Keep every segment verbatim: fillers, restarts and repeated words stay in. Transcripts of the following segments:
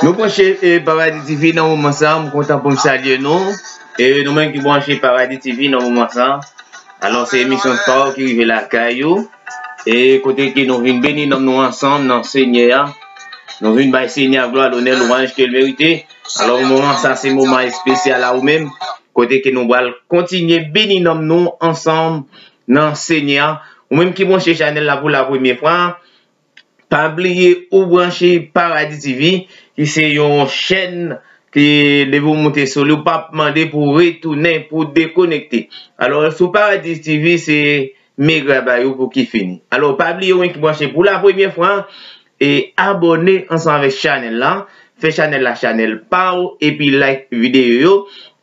Nou branche, e, Paradis T V nan moman sa, m kontan pou m salye nou. E nou menm ki branche Paradis T V nan moman sa. Alò, se emisyon sa w ki rive lakay ou. E kote ke nou vin beni nanm nou ansanm nan Senyè a. Nou vin bay Senyè a glwa, lonè, lwanj ke l merite. Alò, moman sa, se moman espesyal a ou menm. Kote ke nou pral kontinye beni nanm nou ansanm nan Senyè a. Ou menm ki branche chanèl la pou la premye fwa, pa bliye ou branche Paradis T V, ki se yon chèn ke depi w moute sou li, ou p ap mande pou w retounen, pou w dekonekte. Alò, sou Paradis T V, se megra ba yo pou ki fini. Alò, pa bliye ou menm ki branche pou la premye fwa, e abòne ansanm avèk chanèl la, fè chanèl la chanèl pa w, epi like videyo yo,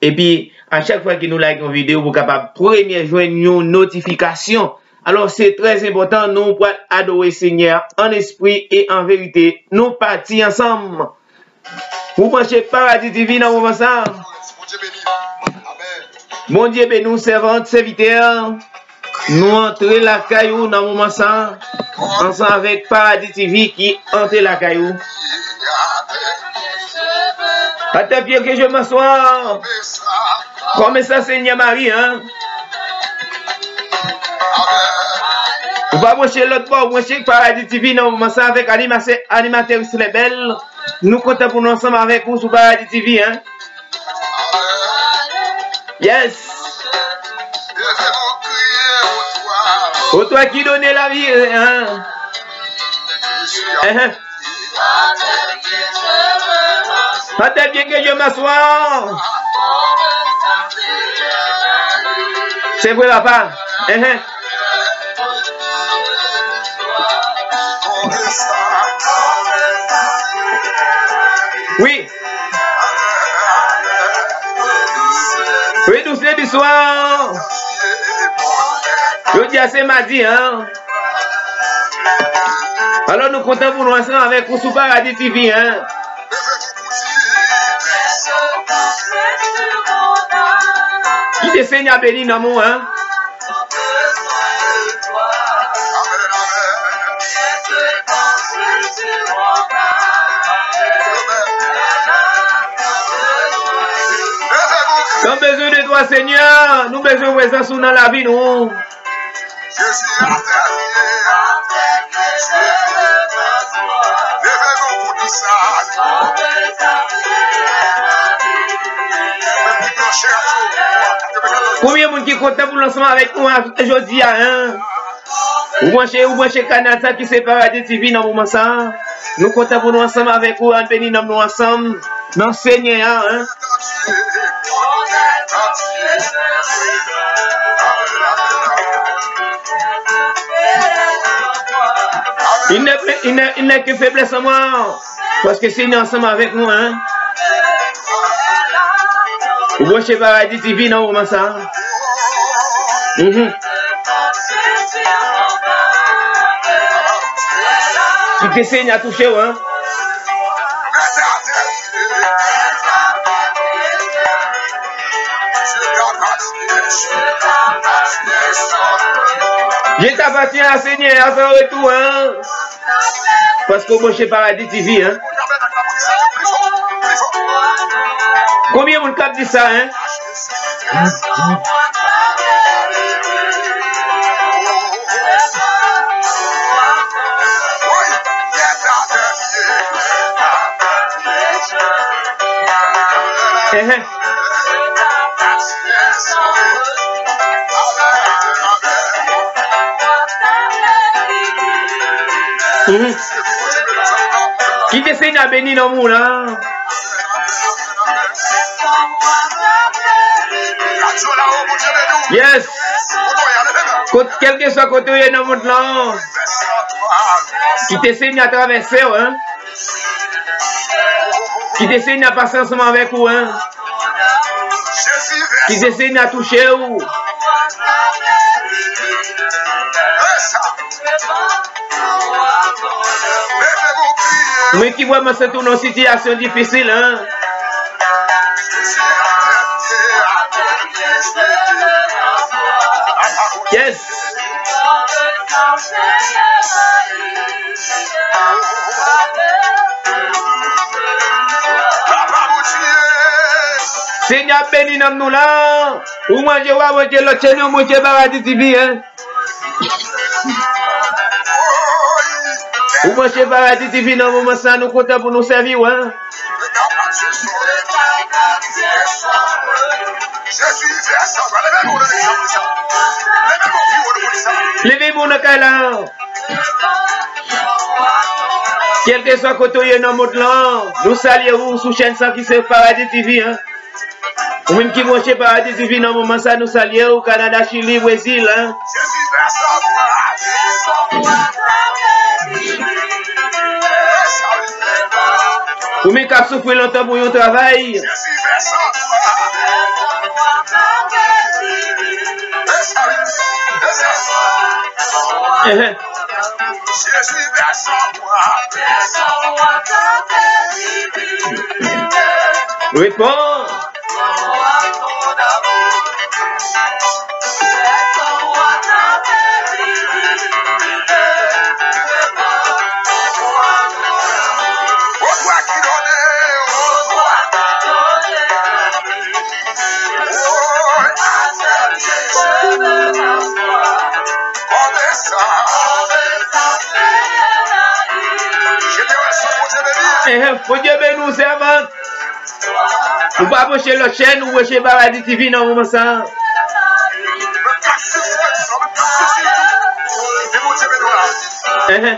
epi a chak fwa ke nou like yon videyo, pou w kapab premye jwenn yon notifikasyon. Alò, se trè enpòtan, nou pral adore Senyè a an espri e an verite. Nou pati ansanm. Ou branche Paradis T V nan moman sa. Bondye beni w, sèvant, sèvitè. Nou antre lakay ou nan moman sa, ansanm avèk Paradis T V ki antre lakay ou. Atè pye ke je m'assois. Kòm sa, Senyè Mari, hein? Ou pa branche lòt bò, ou branche Paradis T V nan moman sa avèk animasè, animatris Lèbèl. Nou kontan pou nou ansanm avèk ou sou Paradis T V, hein? Yes! Ô toi qui donnes la vie, hein? Hein? Atè pye ke je m'assois. Se vre, papa. Ehe. Wi. Wi, dousman, dousman. Jodi a se madi, hein. Alò, nou kontan pou nou ansanm avèk ou sou Paradis T V, hein. Kite Senyè a beni nanm ou, hein. Nou bezwen de twa, Senyè. Nou bezwen prezans ou nan lavi nou. Jezi, atè pye. Leve nou pou di sa. Konbyen moun ki kontan pou l ansanm avèk nou a, jodi a, hein? Ou branche, ou branche kanal sa ki se Paradis T V nan moman sa. Nou kontan pou nou ansanm avèk ou, ann beni nanm nou ansanm nan Senyè a, hein. Il n'est, il n'est, il n'est que faiblesse en moi. Paske Senyè ansanm avèk nou, hein. Ou branche Paradis T V nan moman sa. Mhm. Kite Senyè a touche w, hein. Je t'appartiens, Senyè, à ton retour, hein. Paske w branche Paradis T V, hein. Konbyen moun k ap di sa, hein? Ehe. Mhm. Kite Senyè a beni nanm ou la. Yes. Kot, kèlkeswa kote w ye nan mond lan, kite Senyè a travèse w, hein. Kite Senyè a pase ansanm avèk ou, hein. Kite Senyè a touche w. Mwen ki vrèman santi w nan yon sitiyasyon difisil, hein. Yes. Senyè ap beni nanm nou la. Ou manje, w a manje lòt chèn yo, manje Paradis T V, hein. Ou branche Paradis T V nan moman sa, nou kontan pou nou sèvi w, hein. Leve men w nan kay la. Kèlkeswa kote w ye nan mond lan, nou salye w sou chèn sa ki se Paradis T V, hein. Ou menm ki branche Paradis T V nan moman sa, nou salye w, Kanada, Chili, Brezil, hein. Ou menm k ap soufri lontan pou yon travay. Ehe. Reponn. Ehe, Bondye beni w, sèvant. Ou pa branche lòt chèn, ou branche Paradis T V nan moman sa. Ehe.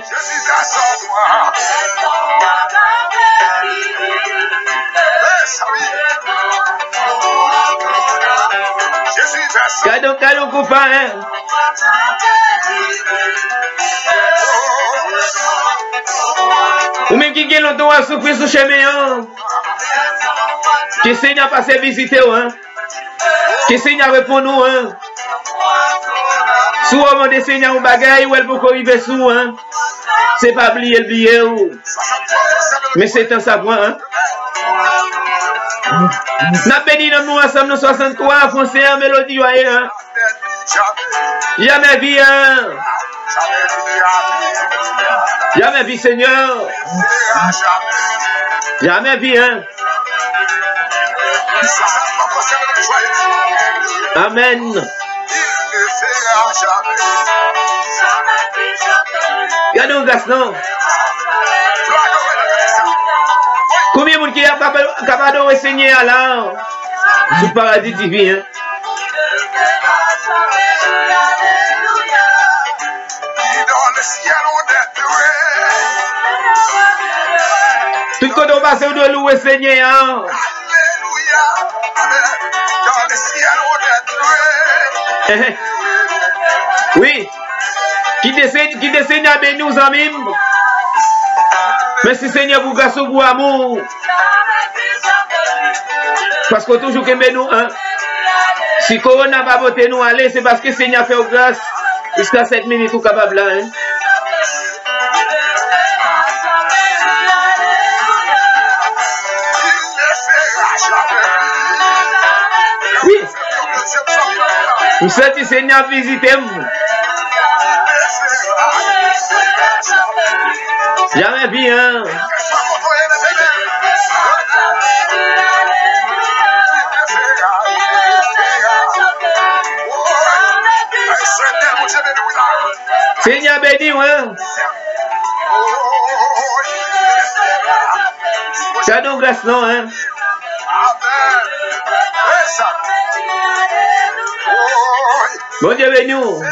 Gade, gade yon kou pa, hein. Ou menm ki gen lontan w ap soufri sou chemen an, ke Senyè pase vizite w, hein. Ke Senyè reponn ou, hein. Si w mande Senyè yon bagay, ou wè l poko rive sou ou, hein. Se pa bliye l bliye w. Men se tan sa pran, hein. N ap beni nanm nou ansanm nan swasanntwa, Franse an, melodi yo a ye, hein. Jamè vi, hein. Jamè vi, Senyè. Jamè vi, hein. Amèn. Gade yon gras non. Konbyen moun ki ap, k ap, k ap adore Senyè a la? Sou Paradis T V, hein. Tout kote w pase, w dwe louwe Senyè a. Alelouya. Amèn. Dans le ciel, on est loué. Wi. Kite Senyè, kite Senyè beni w, zanmi m. Mèsi, Senyè, pou gras ou, pou amou w. Paske w toujou kenbe nou, hein. Si kowona pa pote nou ale, se paske Senyè fè w gras. Jiska sèt minit, ou kapab la, hein. Wi. M santi Senyè ap vizite m. Jamè vi, hein. Senyè beni w, hein. Gade yon gras non, hein. Bondye beni w.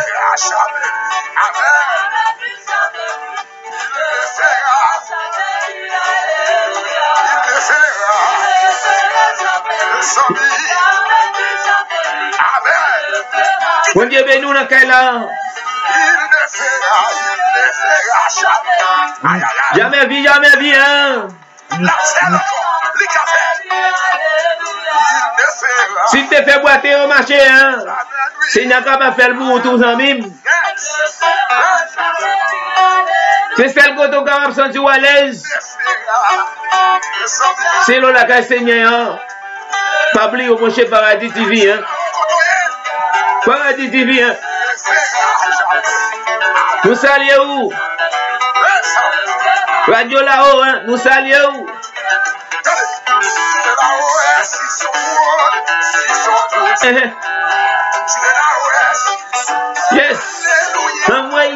Bondye beni w nan kay la. Jamè vi, jamè vi, hein. Si l te fè bwate yo mache, hein, Senyè kapab fè l pou ou tou, zanmi m. Se sèl kote w kapab santi w alèz, se lè w lakay Senyè a. Pa bliye w branche Paradis T V, hein. Paradi T V, hein. Nou salye ou. Radio Laho, hein. Nou salye ou. Ehe. Yes. Anmwey.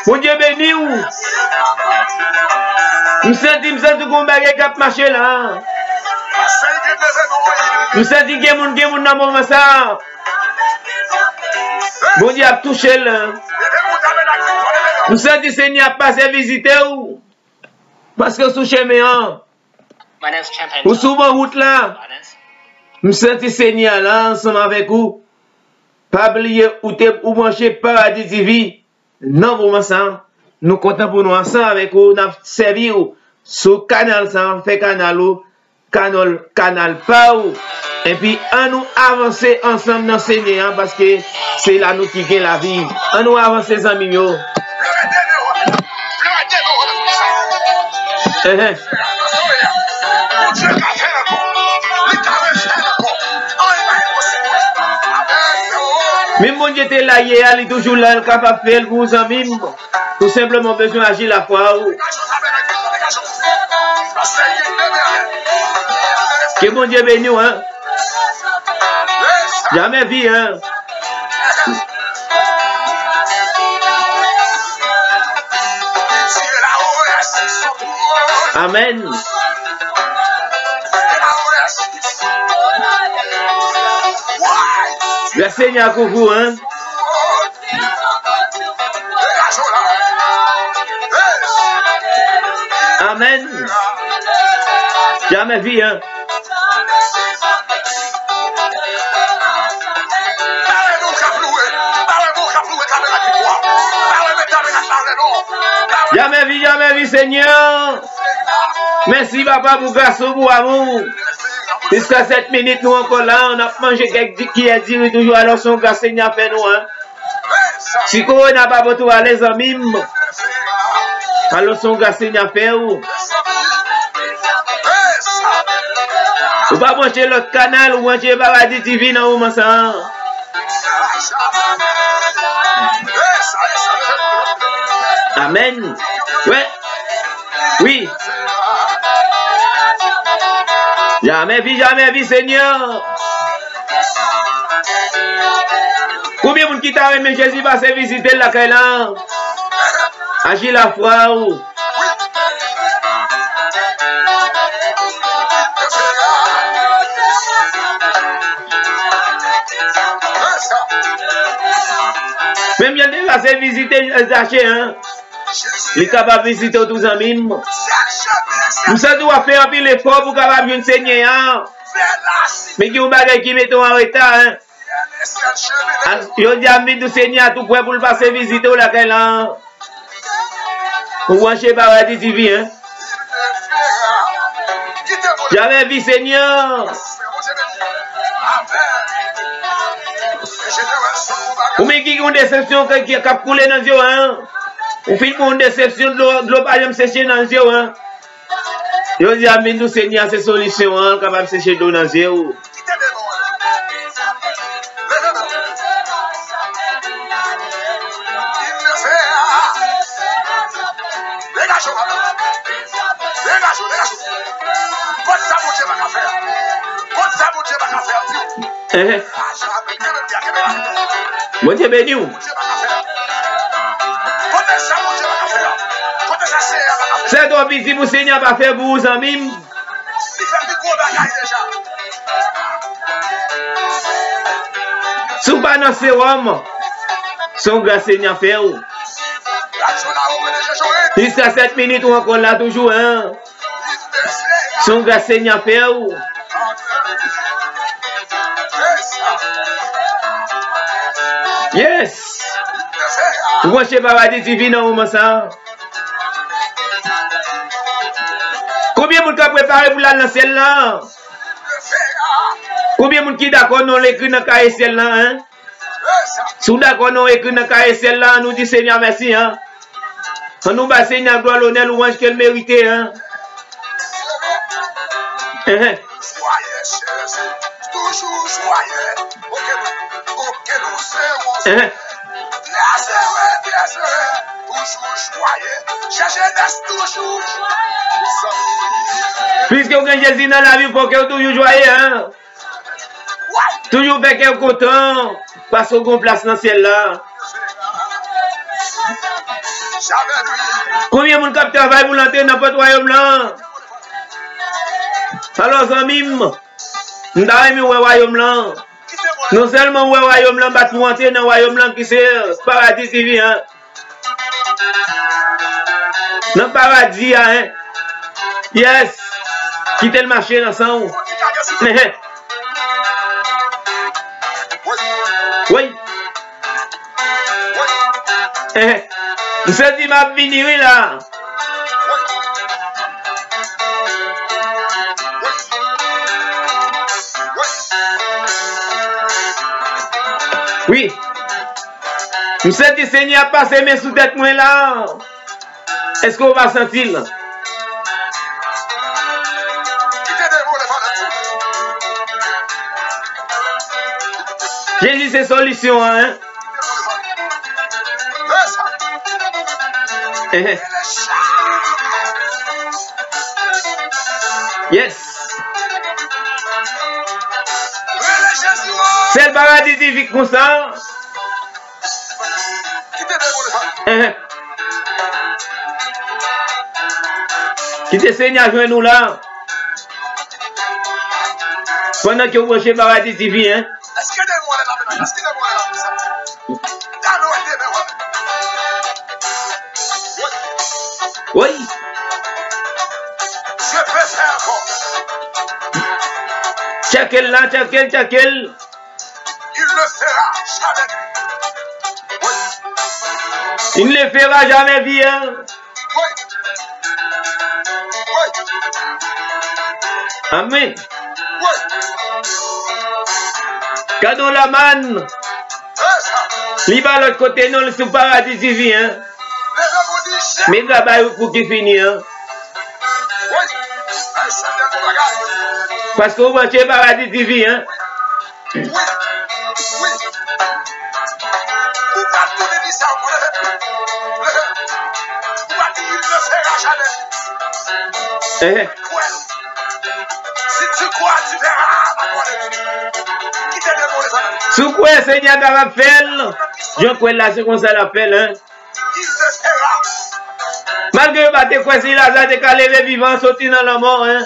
Bondye beni w. M santi, m santi gon bagay k ap mache la. M santi gen moun, gen moun nan moman sa. Bondye ap touche l. M santi Senyè ap pase vizite w. Paske w sou chemen an. Ou sou bò wout la. M santi Senyè a la ansanm avèk ou. Pa bliye ou te, ou branche Paradi T V nan moman sa. Nou kontan pou nou ansanm avèk ou. N ap sèvi w sou kanal sa. Fè kanal ou. Kanal, kanal pa w. Epi ann nou avanse ansanm nan Senyè a, paske se la nou ki gen lavi. Ann nou avanse, zanmi m yo. Ehe. Menm Bondye te la yè a, li toujou la, l kapab fè l pou ou, zanmi m. Tou senpleman bezwen aji lafwa w. Ke Bondye beni w, hein. Jamè vi, hein. Amèn. Lè Senyè a kouvri w, hein. Amèn. Jamè vi, hein. Jamè vi, jamè vi, Senyè. Mèsi, Papa, pou gras ou, pou amou w. Jiska sèt minit, nou ankò la, n ap manje kèk di-, kiyè diri toujou, alò se yon gras Senyè a fè nou, hein. Si kowona pa pote w ale, zanmi m, alò se yon gras Senyè a fè w. Ou pa branche lòt kanal, ou branche Paradi T V nan moman sa. Amèn. Wè. Wi. Jamè vi, jamè vi, Senyè. Konbyen moun ki ta renmen Jezi pase vizite l lakay la? Aji lafwa w. Menm jan l te pase vizite Zache, hein. Li kapab vizite w tou, zanmi m. M santi w ap fè anpil efò pou w kapab jwenn Senyè a. Men gen yon bagay ki mete w an reta, hein. Jodi a, m vin di w Senyè a tou prè pou l pase vizite w lakay la. Ou branche Paradi T V, hein. Jamè vi, Senyè. Ou menm ki gen yon desepsyon k, k, k ap koule nan zye w, hein. Ou fin pran yon desepsyon, dlo, dlo pa janm seche nan zye w, hein. Jodi a, m vin di w Senyè a se solisyon an, l kapab seche dlo nan zye w. Degaje w, papa. Degaje w, degaje w. Kot sa Bondye pa ka fè a? Kot sa Bondye pa ka fè a? Di w. Ehe. Bondye beni w. Sa twò piti pou Senyè a pa fè pou ou, zanmi m. Si w pa nan sewòm, se yon gras Senyè a fè w. Jiska sèt minit ou ankò la toujou, hein. Se yon gras Senyè a fè w. Yes! Ou branche Paradi T V nan moman sa. Konbyen moun k ap prepare pou l al nan syèl la? Konbyen moun ki dakò non l ekri nan kaye syèl la, hein? Si w dakò non ekri nan kaye syèl la, ann nou di Senyè a mèsi, hein. Ann nou bay Senyè a glwa, lonè, lwanj ke l merite, hein. Enhen. Jwaye, chèche, toujou jwaye. Oke, nou, oke, nou se yon. Enhen. Trè sere, trè sere, toujou jwaye. Chèche nès, toujou jwaye. Piske w gen Jezi nan lavi w, fòk ou toujou jwaye, en. Toujou fè kè w kontan, paske w gen yon plas nan syèl la. Konbyen moun k ap travay pou l antre nan pòt wayòm lan? Alò, zanmi m, m ta renmen wè wayòm lan. Non sèlman w wè wayòm lan, bat pou w antre nan wayòm lan ki se Paradi T V, en. Nan paradi a, en. Yes. Kite l mache nan san w. Enhen. Wi. Enhen. Misye di m ap vini wi la. Wi. M santi Senyè ap pase men sou tèt mwen la. Èske w pa santi l? Jezi se solisyon an, en. Enhen. Yes. Sèl Paradi T V konsa. Enhen. Kite Senyè jwenn ou la. Pandan ke w branche Paradi T V, en. Wi. Tcheke l la, tcheke l, tcheke l. Il ne fera jamais nuit. Il ne fera jamais nuit, en. Amen. Gade yon lamann. Li pa lòt kote non, li sou Paradi T V, en. Men travay ou pou ki fini, en. Paske ou branche Paradi T V, en. Wi, wi. Ou pa tounen di sa, ou leve. Leve. Ou pa di, il ne fera jamais. Enhen. Kwè. Si tu crois, tu verras. Kite de move zanmi. Si w kwè Senyè kapab fè l, jan w kwè l la, se konsa l ap fè l, en. Malgre yo pa te kwè si Laza te ka leve vivan soti nan lanmò, en.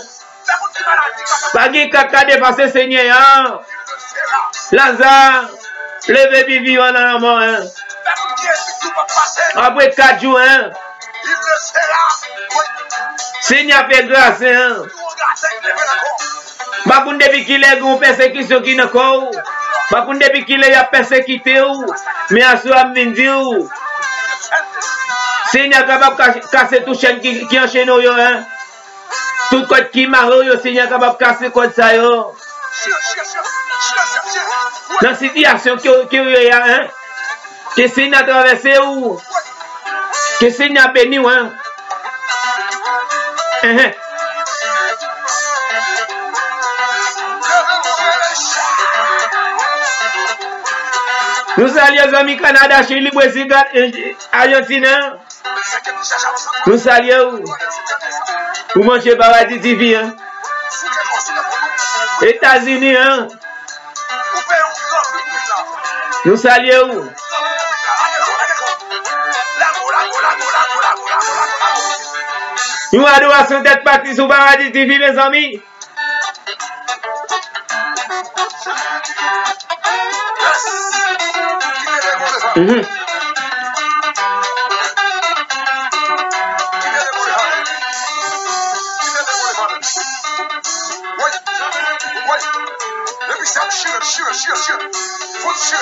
Pa gen ka k ka depase Senyè a. Laza leve pi vivan nan lanmò, en. Apre kat jou, en. Senyè a fè gras, en. M pa konn depi kilè gen yon pèsekisyon ki nan kò w. M pa konn depi kilè y ap pèsekite w. Men aswè a m vin di w, Senyè kapab ka-, kase tout chèn ki, ki anchene w yo, en. Tout kòd ki mare w yo, Senyè kapab kase kòd sa yo. Nan sitiyasyon ke, ke w ye a, en. Ke Senyè a travèse w. Ke Senyè a beni w, en. Enhen. Nou salye zanmi Kanada, Chili, Brezil, Ga-, eh, Ajantin, en. Nou salye w. Ou branche Paradi T V, en. Etazini, en. Nou salye w. Yon adorasyon tèt pati sou Paradi T V, mezanmi. Mhm.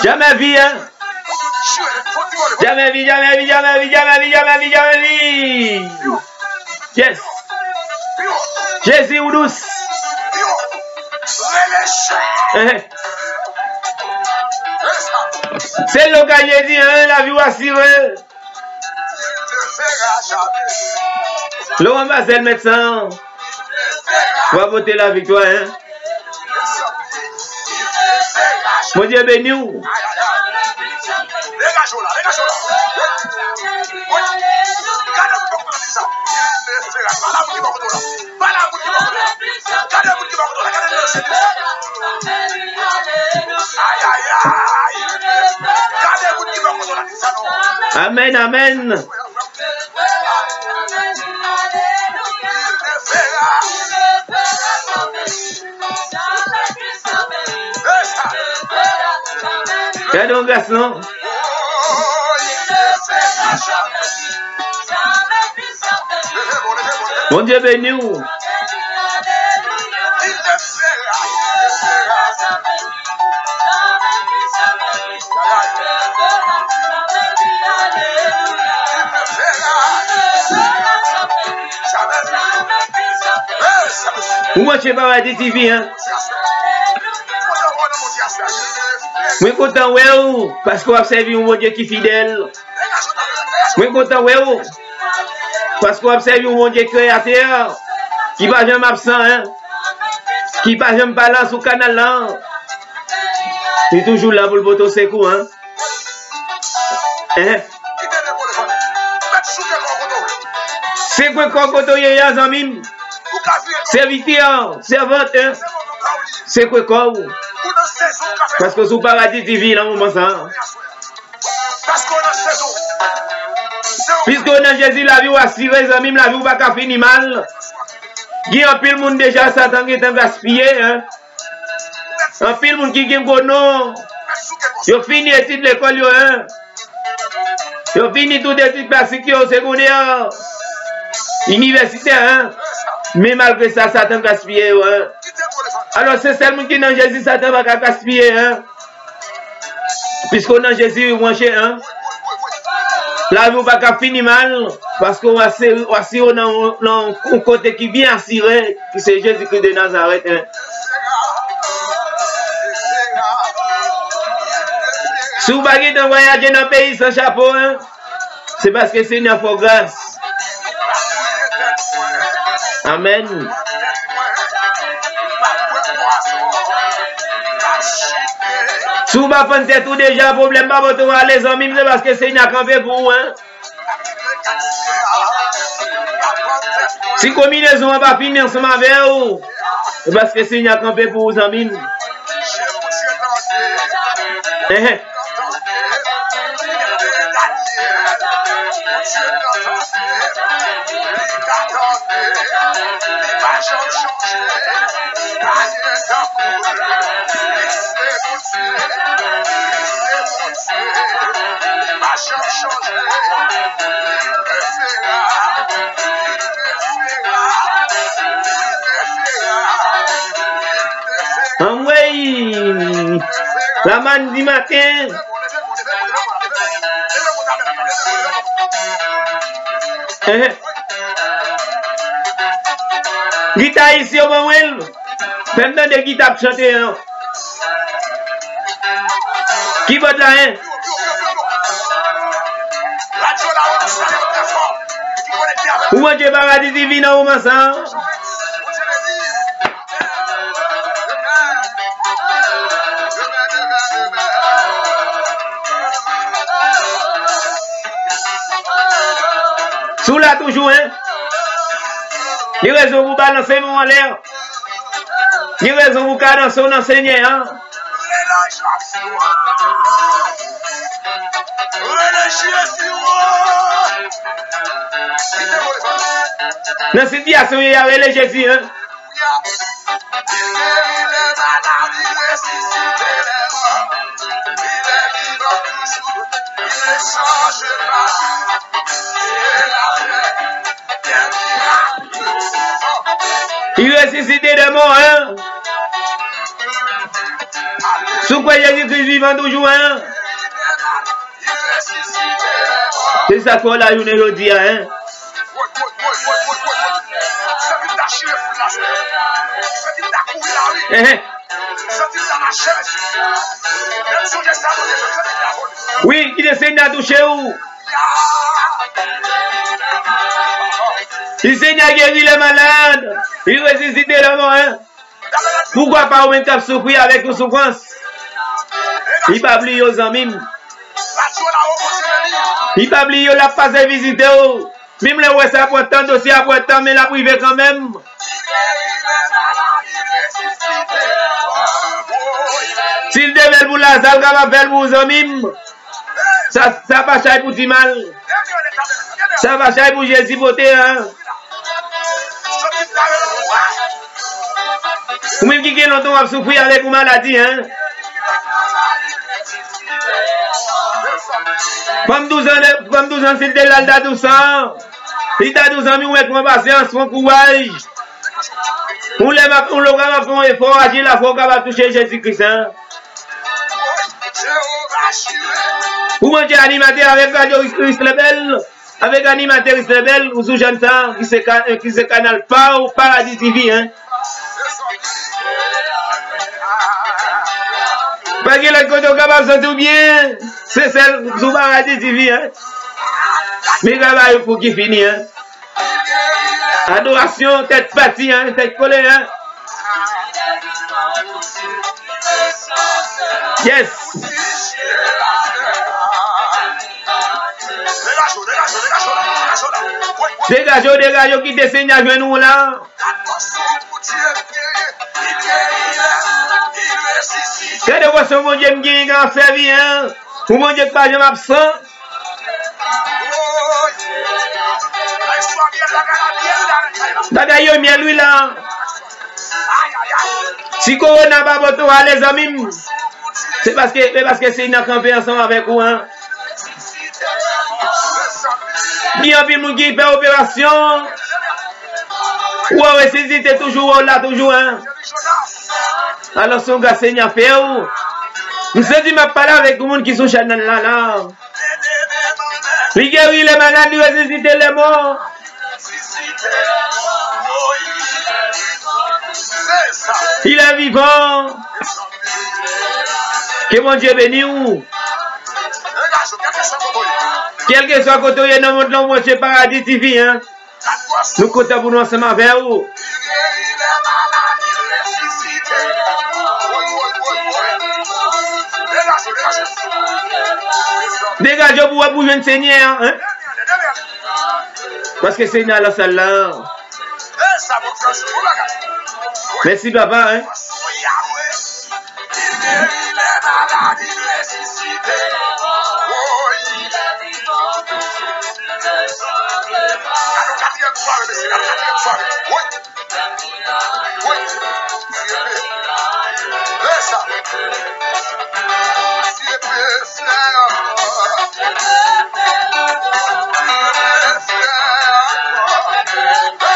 Jamè vi, en. Jamè vi, jamè vi, jamè vi, jamè vi, jamè vi, jamè vi. Yes. Jezi ou dous. Enhen. Se lo ka Jezi, en, lavi w asire. Lè w anba zèl mèt sa. va pote laviktwa, en. Bondye beni w. Degaje w la, degaje w la. Gade moun ki bò kote w la. Pale a moun ki bò kote w la. Pale a moun ki bò kote w la. Gade moun ki bò kote w la. Gade nan je li. Ay, ay, ay. Gade moun ki bò kote w la. Amèn, amèn. Gade yon gras non. Bondye beni w. Ou branche Paradis T V, en. Mwen kontan wè w, paske w ap sèvi yon Bondye ki fidèl. Mwen kontan wè w, paske w ap sèvi yon Bondye kreyatè, ki pa janm absan, en. Ki pa janm pa la sou kanal lan. Li toujou la pou l pote w sekou, en. Hein? Sekwe kò kote w ye a, zanmi m. Sèvitè, sèvant, hein? Sekwe kò w. Paske w sou Paradis T V nan moman sa a. Piske w nan Jezi, lavi w asire, zanmi m, lavi w pa ka fini mal. Gen anpil moun deja Satan gentan gaspiye, hein? Anpil moun ki gen gwo non, yo fini etid lekòl yo, en. Yo fini tout etid klasik yo, segondè, inivèsitè, en. Men malgre sa, Satan gaspiye yo, en. Alò, se sèl moun ki nan Jezi, Satan pa ka gaspiye, en. Piske w nan Jezi, wi, monchè, en. Lavi w pa ka fini mal, paske w asire, w asire w nan, nan yon kote ki byen asire, ki se Jezikri de Nazarèt, en. Si w pa gentan vwayaje nan peyi san chapo, en, se paske Senyè fè w gras. Amèn. Si w pa fann tèt ou deja, pwoblèm pa pote w ale, zanmi m, se paske Senyè a kanpe pou ou, en. Si konbinezon an pa fini ansanm avè w, se paske Senyè a kanpe pou ou, zanmi m. Enhen. Anmwey! Lamann di maten. Enhen. Gitayis yo ban mwen l. Fè m tande gita ap chante an. Kibòd la, en? Ou Bondye Paradis T V nan moman sa a. Si w la toujou, en? Gen rezon pou w balanse men w anlè. Gen rezon pou w kadanse w nan Senyè a. Nan sitiyasyon w ye a, rele Jezi, en. Li resisite de mò, en. Si w kwè Jezikri vivan toujou, en. Se sa k fè w la jounen jodi a, en. Enhen. Wi, kite Senyè a touche w. Le Seigneur guérit les malades. Il ressuscite les morts, hein. Poukwa pa ou menm k ap soufri avèk yon soufrans? Li pa bliye w, zanmi m. Li pa bliye w, l ap pase vizite w. Menm lè w wè sa pran tan, dosye a pran tan, men l ap rive kanmenm. Si l te fè l pou Laza, l kapab fè l pou ou, zanmi m. Sa, sa pa chay pou ti mal. Sa pa chay pou Jezi pote, an. Ou menm ki gen lontan w ap soufri avèk yon maladi, en. Fanm douz an, fanm douz an, si l te la, l ta di w san. Li ta di w, zanmi, ou mèt pran pasyans, pran kouraj. Ou lè m ap, ou lè w kapab fè yon efò, aji lafwa, ou kapab touche Jezi Kris, en. Pou Bondye animatè avèk radyo Kris Lebèl. Avèk animatris Lebèl, ou sou jèn sa, ki se ka-, ki se kanal pa w, Paradis T V, en. Pa gen lòt kote w kapab santi w byen, se sèl sou Paradis T V, en. Men travay ou pou ki fini, en. Adorasyon, tèt pati, en, tèt kole, en. Yes. Degaje w, degaje w, kite Senyè jwenn ou la. Gade pòsyon Bondye m genyen k ap sèvi, en. Yon Bondye k pa janm absan. Bagay yo myèl wi la. Si kowona pa pote w ale, zanmi m, se paske, se paske Senyè a kanpe ansanm avèk ou, en. Gen anpil moun ki fè operasyon. Ou resisite toujou, ou la toujou, en. Alò, se yon gras Senyè a fè w. M santi m ap pale avèk yon moun ki sou chanèl la, la. Li geri lè malad, li resisite lè mò. Il est vivant. Ke Bondye beni w. Kèlkeswa kote w ye nan mond lan, w branche Paradis T V, en. Nou kontan pou nou ansanm avè w. Degaje w pou w ap jwenn Senyè a, en. Paske Senyè a nan sal la. Mèsi, papa, en. Li geri lè malad, li resisite. Woy. Gade yon katriyèm swa, mesye, gade katriyèm swa. Woy. Woy. Dye pe. Lè sa. Dye pe fè ankò. Dye pe fè ankò. Dye pe fè ankò.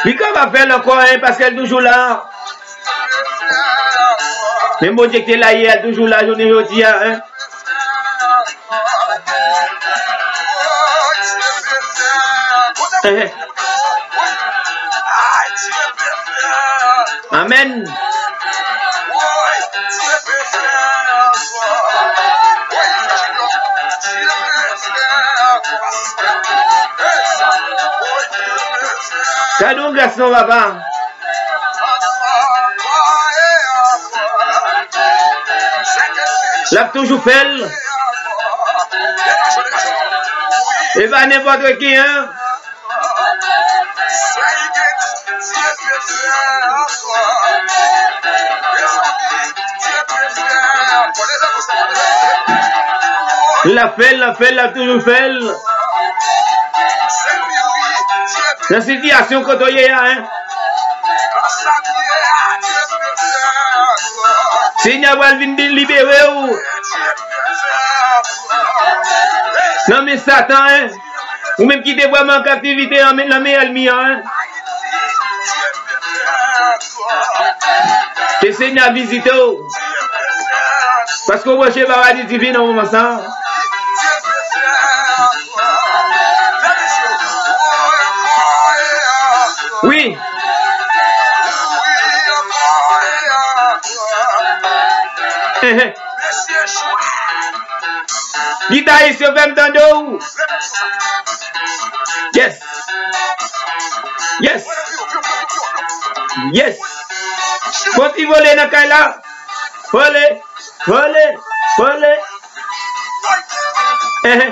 Li kapab fè l ankò, en, paske l toujou la. Men Bondye ki te la yè a, l toujou la jounen jodi a, en. Amèn. Gade yon gras non, papa. L ap toujou fè l. E pa nenpòt ki, en. L ap fè l, l ap fè l, l ap toujou fè l. Nan sitiyasyon kote w ye a, en. Senyè a pral vin libere w nan men Satan, en. Ou menm ki te vrèman an kaptivite nan men, nan men ènmi an, en. Ke Senyè a vizite w. Paske w branche Paradis T V nan moman sa. Wi. Gitayis yo, fè m tande w. Yes. Yes. Yes. Kontinye vole nan kay la. Vole. Vole. Vole. Ehe.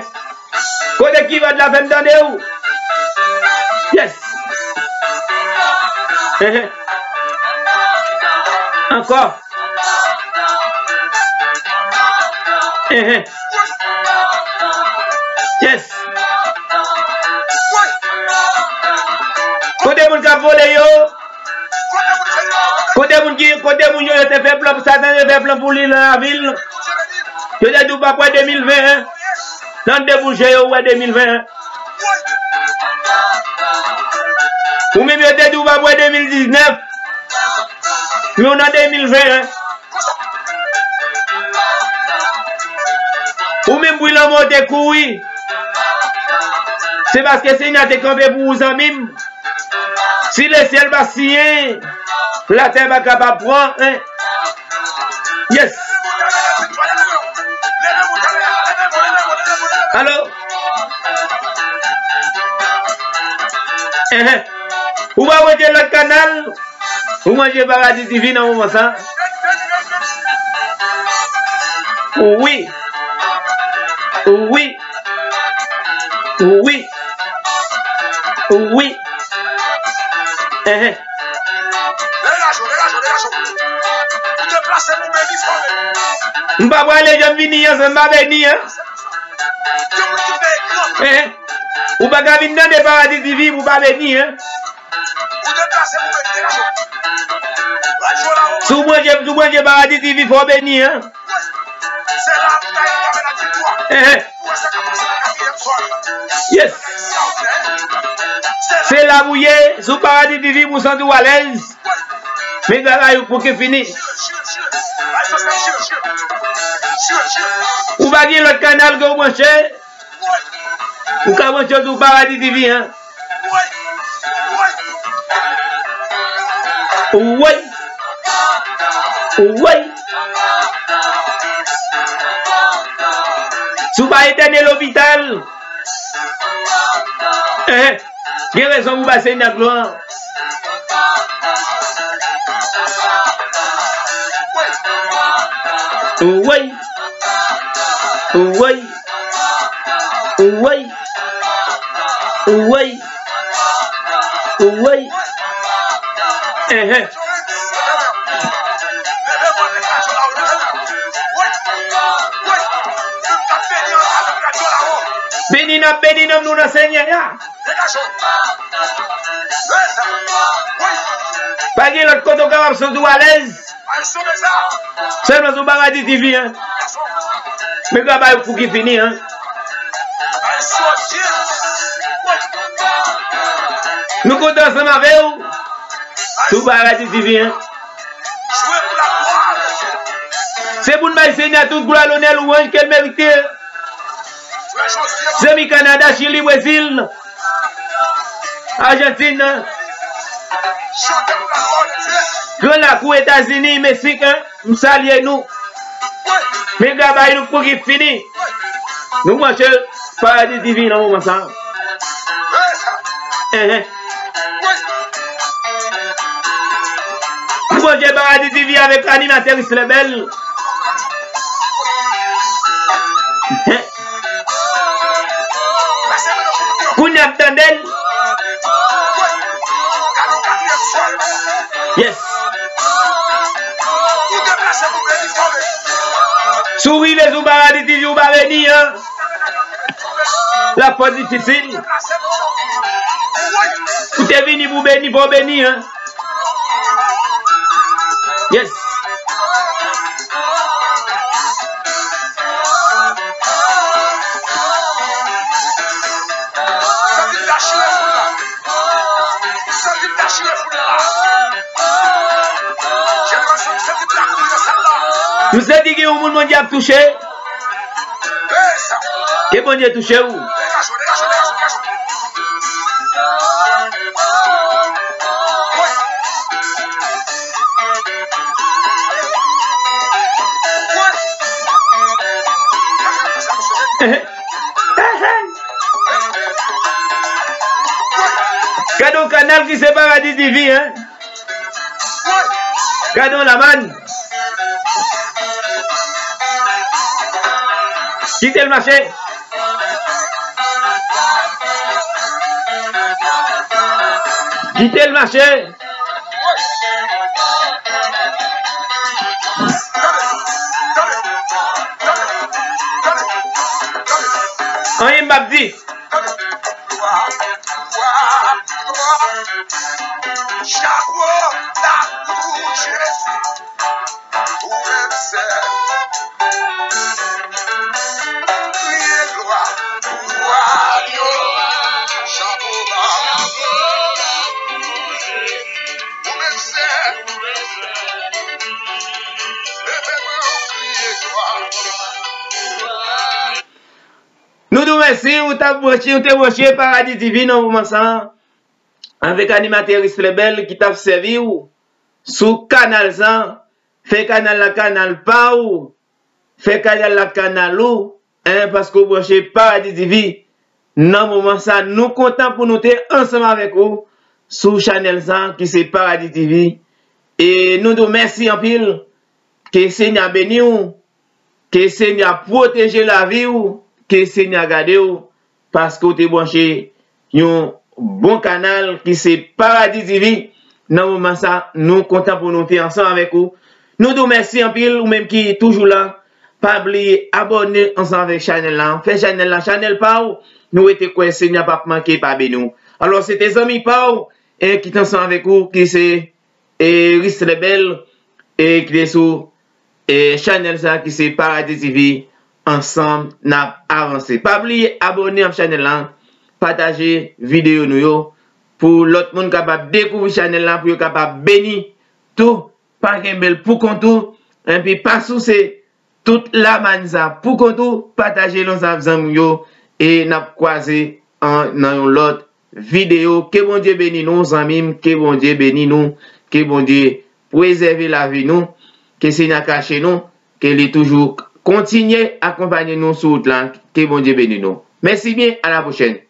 Kote ki rad la fè m tande w? Yes. Ehe. Ankò. Ehe. Yes. Kote moun k ap vole yo? Kote moun ki, kote moun yo, yo te fè plan, Satan te fè plan pou li nan lavil? Yo te di w p ap wè de mil ven, hein? Nan de bouje yo, w wè de mil ven, hein? Ou menm yo te di w p ap wè de mil diznèf, men w nan de mil ven, hein? Ou menm bri lanmò te kouri. Se paske Senyè te kanpe pou ou, zanmi m. Si lesyèl pa siyen, latè pa kapab pran, hein? Yes. Alo? Ehe. Ou pa manje lòt kanal? Ou manje Paradis T V nan moman sa? Wi. Wi. Wi. Wi. Ehe. M pa prale jan m vini an, san m pa beni an. Ehe. Ou pa ka vin tande Paradis T V pou pa beni an. Si w branche, si w branche Paradis T V, fò w beni, hein? Ehe. Yes. Se la pou ye, sou Paradis T V pou santi w alèz. Men travay ou pou ki fini. Ou pa gen lòt kanal ke w branche? Ou ka branche sou Paradis T V, hein? Woy! Woy! Si w pa etène lopital, eh, gen rezon pou bay Senyè glwa. Woy! Woy! Woy! Woy! Woy! Ehe. Beni n ap beni nanm nou nan Senyè a. Pa gen lòt kote w kapab santi w alèz. Sèlman sou Paradis T V, hein. Men travay ou pou ki fini, hein. Nou kontan ansanm avè w sou Paradis T V, hein. Se pou n bay Senyè tout glwa, lonè, lwanj ke l merite. Zanmi Kanada, Chili, Brezil, Ajantin, Gran Lakou, Etazini, Meksik, hein, m salye nou. Men travay nou pou ki fini. Nou branche Paradis T V nan moman sa. Ehe. Nou branche Paradis T V avèk animatris Lebel. Kounye a m tande l. Yes. Si w rive sou Paradis T V, ou pa beni, hein. L ap fò difisil. Ou te vini pou beni, fò w beni, hein. Yes. M santi gen yon moun Bondye ap touche. Ke Bondye touche w. Ki se Paradi TV, hein? Gade yon lamann. Kite l mache. Kite l mache. Anyen m p ap di. Chapo ba pou Jezi. Ou menm sèl. Kriye glwa pou wa yo. Chapo ba. Ou menm sèl. Leve men w, kriye glwa. Nou di w mèsi, ou t ap branche, ou te branche Paradi TV nan moman sa a, avèk animatè Rislè Bèl ki t ap sèvi w sou kanal sa a. Fè kanal la kanal pa w, fè kanal la kanal ou, en, paske w branche Paradi TV. Nan moman sa a, nou kontan pou nou te ansanm avèk ou sou chanèl sa a ki se Paradi TV. E nou di w mèsi anpil. Ke Senyè beni w, ke Senyè pwoteje lavi w, ke Senyè gade w, paske w te branche yon bon kanal ki se Paradi TV. Nan moman sa, nou kontan pou nou te ansanm avèk ou. Nou di w mèsi anpil, ou menm ki toujou la. Pa bliye abòne ansanm avèk chanèl la. Fè chanèl la chanèl pa w. Nou rete kwè Senyè p ap manke pa beni w. Alò, se te zanmi pa w, e ki te ansanm avèk ou, ki se e Rislè Bèl, e ki te sou e chanèl sa ki se Paradi TV. Ansanm n ap avanse. Pa bliye abòne ak chanèl la, pataje videyo nou yo pou lòt moun kapab dekouvri chanèl la, pou yo kapab beni tou. Pa kenbe l pou kont ou, enpi pa souse tout lamann sa pou kont ou, pataje l ansanm ak zanmi w yo, e n ap kwaze an, nan yon lòt videyo. Ke Bondye beni nou, zanmi m, ke Bondye beni nou, ke Bondye prezève lavi nou, ke Senyè kache nou, ke li toujou kontinye akonpanye nou sou wout la, ke Bondye beni nou. Mèsi byen, a la pwochèn.